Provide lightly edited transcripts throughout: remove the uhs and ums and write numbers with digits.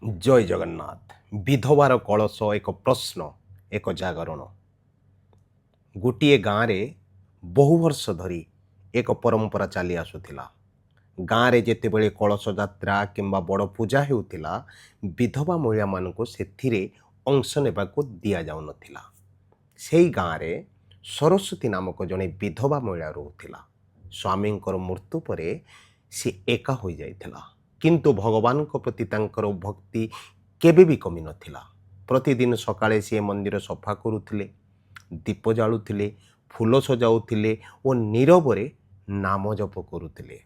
ଜୟ ଜଗନ୍ନାଥ। ବିଧବାର କଳସ, ଏକ ପ୍ରଶ୍ନ, ଏକ ଜାଗରଣ। ଗୋଟିଏ ଗାଁରେ ବହୁ ବର୍ଷ ଧରି ଏକ ପରମ୍ପରା ଚାଲି ଆସୁଥିଲା। ଗାଁରେ ଯେତେବେଳେ କଳସ ଯାତ୍ରା କିମ୍ବା ବଡ଼ ପୂଜା ହେଉଥିଲା, ବିଧବା ମହିଳାମାନଙ୍କୁ ସେଥିରେ ଅଂଶ ନେବାକୁ ଦିଆଯାଉନଥିଲା। ସେଇ ଗାଁରେ ସରସ୍ୱତୀ ନାମକ ଜଣେ ବିଧବା ମହିଳା ରହୁଥିଲା। ସ୍ୱାମୀଙ୍କର ମୃତ୍ୟୁ ପରେ ସେ ଏକା ହୋଇଯାଇଥିଲା, କିନ୍ତୁ ଭଗବାନଙ୍କ ପ୍ରତି ତାଙ୍କର ଭକ୍ତି କେବେ ବି କମି ନଥିଲା। ପ୍ରତିଦିନ ସକାଳେ ସିଏ ମନ୍ଦିର ସଫା କରୁଥିଲେ, ଦୀପ ଜାଳୁଥିଲେ, ଫୁଲ ସଜାଉଥିଲେ ଓ ନୀରବରେ ନାମ ଜପ କରୁଥିଲେ।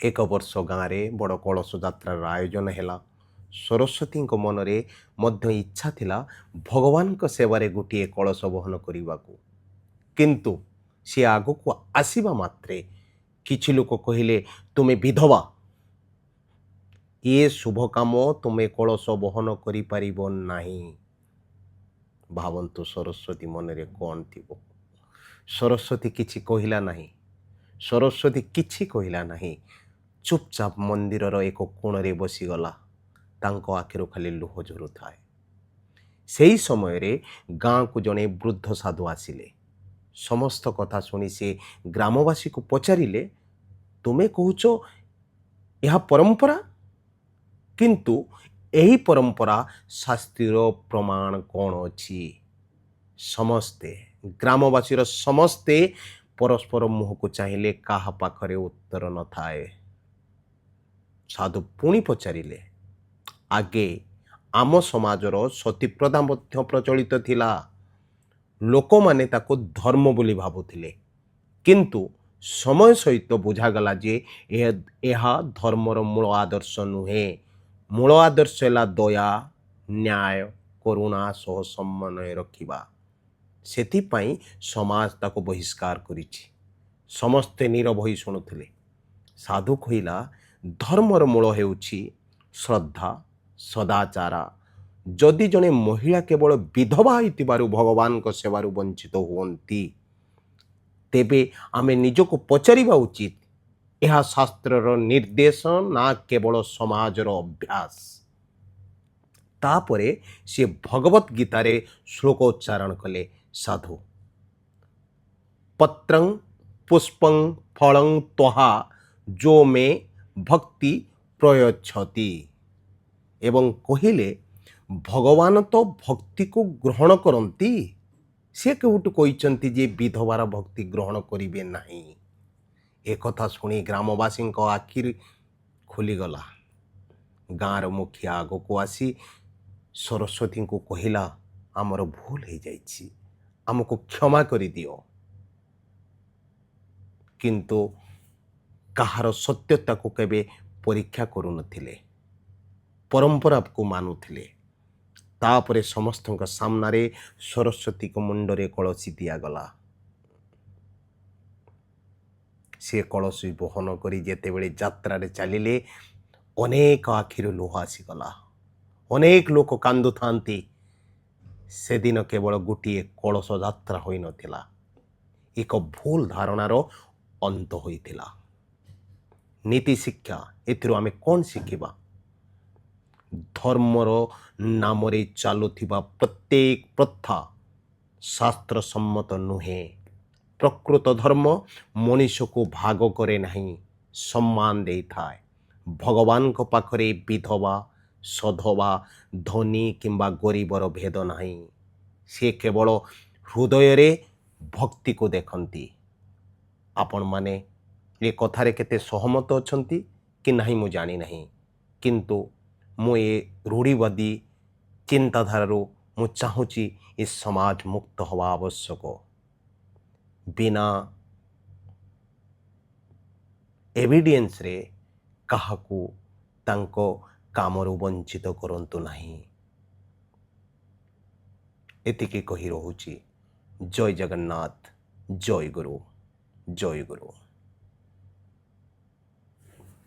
ଏକ ବର୍ଷ ଗାଁରେ ବଡ଼ କଳସ ଯାତ୍ରାର ଆୟୋଜନ ହେଲା। ସରସ୍ୱତୀଙ୍କ ମନରେ ମଧ୍ୟ ଇଚ୍ଛା ଥିଲା ଭଗବାନଙ୍କ ସେବାରେ ଗୋଟିଏ କଳସ ବହନ କରିବାକୁ। କିନ୍ତୁ ସିଏ ଆଗକୁ ଆସିବା ମାତ୍ରେ କିଛି ଲୋକ କହିଲେ, "ତୁମେ ବିଧବା, ଏ ଶୁଭ କାମ ତୁମେ କଳସ ବହନ କରିପାରିବ ନାହିଁ।" ଭାବନ୍ତୁ, ସରସ୍ୱତୀ ମନରେ କ'ଣ ଥିବ? ସରସ୍ୱତୀ କିଛି କହିଲା ନାହିଁ। ସରସ୍ୱତୀ କିଛି କହିଲା ନାହିଁ। ଚୁପଚାପ ମନ୍ଦିରର ଏକ କୋଣରେ ବସିଗଲା। ତାଙ୍କ ଆଖିରୁ ଖାଲି ଲୁହ ଝରୁଥାଏ। ସେହି ସମୟରେ ଗାଁକୁ ଜଣେ ବୃଦ୍ଧ ସାଧୁ ଆସିଲେ। ସମସ୍ତ କଥା ଶୁଣି ସେ ଗ୍ରାମବାସୀକୁ ପଚାରିଲେ, "ତୁମେ କହୁଛ ଏହା ପରମ୍ପରା, କିନ୍ତୁ ଏହି ପରମ୍ପରା ଶାସ୍ତ୍ରୀୟ ପ୍ରମାଣ କ'ଣ ଅଛି?" ସମସ୍ତେ, ଗ୍ରାମବାସୀର ସମସ୍ତେ ପରସ୍ପର ମୁହଁକୁ ଚାହିଁଲେ। କାହା ପାଖରେ ଉତ୍ତର ନଥାଏ। ସାଧୁ ପୁଣି ପଚାରିଲେ, "ଆଗେ ଆମ ସମାଜର ସତୀପ୍ରଥା ମଧ୍ୟ ପ୍ରଚଳିତ ଥିଲା। ଲୋକମାନେ ତାକୁ ଧର୍ମ ବୋଲି ଭାବୁଥିଲେ। କିନ୍ତୁ ସମୟ ସହିତ ବୁଝାଗଲା ଯେ ଏହା ଧର୍ମର ମୂଳ ଆଦର୍ଶ ନୁହେଁ। ମୂଳ ଆଦର୍ଶ ହେଲା ଦୟା, ନ୍ୟାୟ, କରୁଣା ସହ ସମନ୍ୱୟ ରଖିବା। ସେଥିପାଇଁ ସମାଜ ତାକୁ ବହିଷ୍କାର କରିଛି।" ସମସ୍ତେ ନୀରବ ହୋଇ ଶୁଣୁଥିଲେ। ସାଧୁ କହିଲା, "ଧର୍ମର ମୂଳ ହେଉଛି ଶ୍ରଦ୍ଧା, ସଦାଚାର। ଯଦି ଜଣେ ମହିଳା କେବଳ ବିଧବା ହୋଇଥିବାରୁ ଭଗବାନଙ୍କ ସେବାରୁ ବଞ୍ଚିତ ହୁଅନ୍ତି, ତେବେ ଆମେ ନିଜକୁ ପଚାରିବା ଉଚିତ, ଏହା ଶାସ୍ତ୍ରର ନିର୍ଦ୍ଦେଶ ନା କେବଳ ସମାଜର ଅଭ୍ୟାସ?" ତାପରେ ସିଏ ଭଗବତ ଗୀତାରେ ଶ୍ଲୋକ ଉଚ୍ଚାରଣ କଲେ ସାଧୁ, "ପତ୍ରଂ ପୁଷ୍ପଂ ଫଳଂ ତ୍ୱହା ଯୋ ମେ ଭକ୍ତି ପ୍ରୟଚ୍ଛତି" ଏବଂ କହିଲେ, "ଭଗବାନ ତ ଭକ୍ତିକୁ ଗ୍ରହଣ କରନ୍ତି। ସେ କେଉଁଠୁ କହିଛନ୍ତି ଯେ ବିଧବାର ଭକ୍ତି ଗ୍ରହଣ କରିବେ ନାହିଁ?" ଏକଥା ଶୁଣି ଗ୍ରାମବାସୀଙ୍କ ଆଖି ଖୋଲିଗଲା। ଗାଁର ମୁଖିଆ ଆଗକୁ ଆସି ସରସ୍ୱତୀଙ୍କୁ କହିଲା, "ଆମର ଭୁଲ ହେଇଯାଇଛି, ଆମକୁ କ୍ଷମା କରିଦିଅ।" କିନ୍ତୁ କାହାର ସତ୍ୟତାକୁ କେବେ ପରୀକ୍ଷା କରୁନଥିଲେ, ପରମ୍ପରାକୁ ମାନୁଥିଲେ। ତାପରେ ସମସ୍ତଙ୍କ ସାମ୍ନାରେ ସରସ୍ୱତୀଙ୍କ ମୁଣ୍ଡରେ କଳସୀ ଦିଆଗଲା। ସେ କଳସୀ ବହନ କରି ଯେତେବେଳେ ଯାତ୍ରାରେ ଚାଲିଲେ, ଅନେକ ଆଖିରୁ ଲୁହ ଆସିଗଲା। ଅନେକ ଲୋକ କାନ୍ଦୁଥାନ୍ତି। ସେଦିନ କେବଳ ଗୋଟିଏ କଳସ ଯାତ୍ରା ହୋଇନଥିଲା, ଏକ ଭୁଲ ଧାରଣାର ଅନ୍ତ ହୋଇଥିଲା। ନୀତି ଶିକ୍ଷା: ଏଥିରୁ ଆମେ କ'ଣ ଶିଖିବା? ଧର୍ମର ନାମରେ ଚାଲୁଥିବା ପ୍ରତ୍ୟେକ ପ୍ରଥା ଶାସ୍ତ୍ର ସମ୍ମତ ନୁହେଁ। ପ୍ରକୃତ ଧର୍ମ ମଣିଷକୁ ଭାଗ କରେ ନାହିଁ, ସମ୍ମାନ ଦେଇଥାଏ। ଭଗବାନଙ୍କ ପାଖରେ ବିଧବା, ସଧବା, ଧନୀ କିମ୍ବା ଗରିବର ଭେଦ ନାହିଁ। ସେ କେବଳ ହୃଦୟରେ ଭକ୍ତିକୁ ଦେଖନ୍ତି। ଆପଣମାନେ ଏ କଥାରେ କେତେ ସହମତ ଅଛନ୍ତି କି ନାହିଁ, ମୁଁ ଜାଣିନାହିଁ। କିନ୍ତୁ ମୁଁ ଏ ରୂଢ଼ିବାଦୀ ଚିନ୍ତାଧାରାରୁ ମୁଁ ଚାହୁଁଛି ଏ ସମାଜ ମୁକ୍ତ ହେବା ଆବଶ୍ୟକ। ବିନା ଏଭିଡେନ୍ସରେ କାହାକୁ ତାଙ୍କ କାମରୁ ବଞ୍ଚିତ କରନ୍ତୁ ନାହିଁ। ଏତିକି କହି ରହୁଛି। ଜୟ ଜଗନ୍ନାଥ, ଜୟ ଗୁରୁ, ଜୟ ଗୁରୁ।